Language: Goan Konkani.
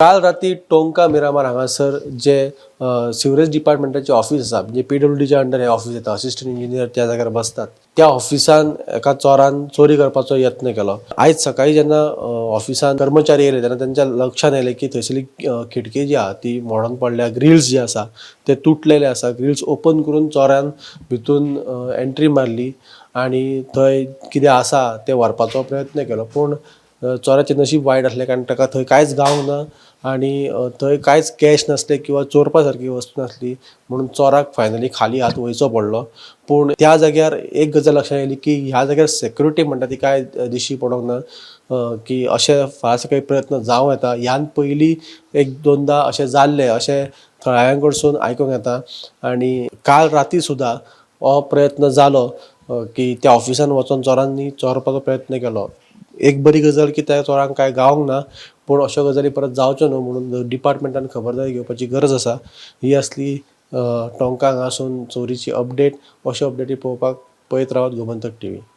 काल राती टोंका मिरामार हांगासर जे सिवरेज डिपार्टमेंटाचे ऑफिस आसा, म्हणजे पीडब्ल्यूडीच्या अंडर हे ऑफिस येता, असिस्टंट इंजिनियर त्या जाग्यार बसतात, त्या ऑफिसान एका चोरान चोरी करपाचो यत्न केलो. आयज सकाळी जेन्ना ऑफिसान कर्मचारी येयले तेन्ना तेंच्या लक्षात येयलें की थंयसरली खिडकी जी आहा ती मोडोन पडल्या, ग्रिल्स जे आसा ते तुटलेले आसा. ग्रिल्स ओपन करून चोरान भितून एंट्री मारली आनी थंय कितें आसा तें व्हरपाचो प्रयत्न केलो. पूण चोराचें नशीब वायट आसलें, कारण ताका थंय कांयच गावंक ना आनी थंय कांयच कॅश नासलें किंवा चोरपा सारकी वस्तू नासली, म्हणून चोराक फायनली खाली हात वयचो पडलो. पूण त्या जाग्यार एक गजाल लक्षात येयली की ह्या जाग्यार सेक्युरिटी म्हणटा ती कांय दिश्टी पडोंक ना, की अशें फाल्यां सकाळी प्रयत्न जावं येता. ह्यान पयलीं एक दोनदां अशें जाल्लें अशें थळाव्यां कडसून आयकूंक येता आनी काल राती सुद्दां हो प्रयत्न जालो की त्या ऑफिसान वचोन चोरांनी चोरपाचो प्रयत्न केलो. एक बरी गजाल की त्या चोरांक कांय गावंक ना, पूण अश्यो गजाली परत जावच्यो न्हू म्हणून डिपार्टमेंटान खबरदारी घेवपाची गरज आसा. ही आसली टोंका हांगासून चोरीची अपडेट. अश्यो अपडेटी पळोवपाक पळयत रावात गोमंतक टीव्ही.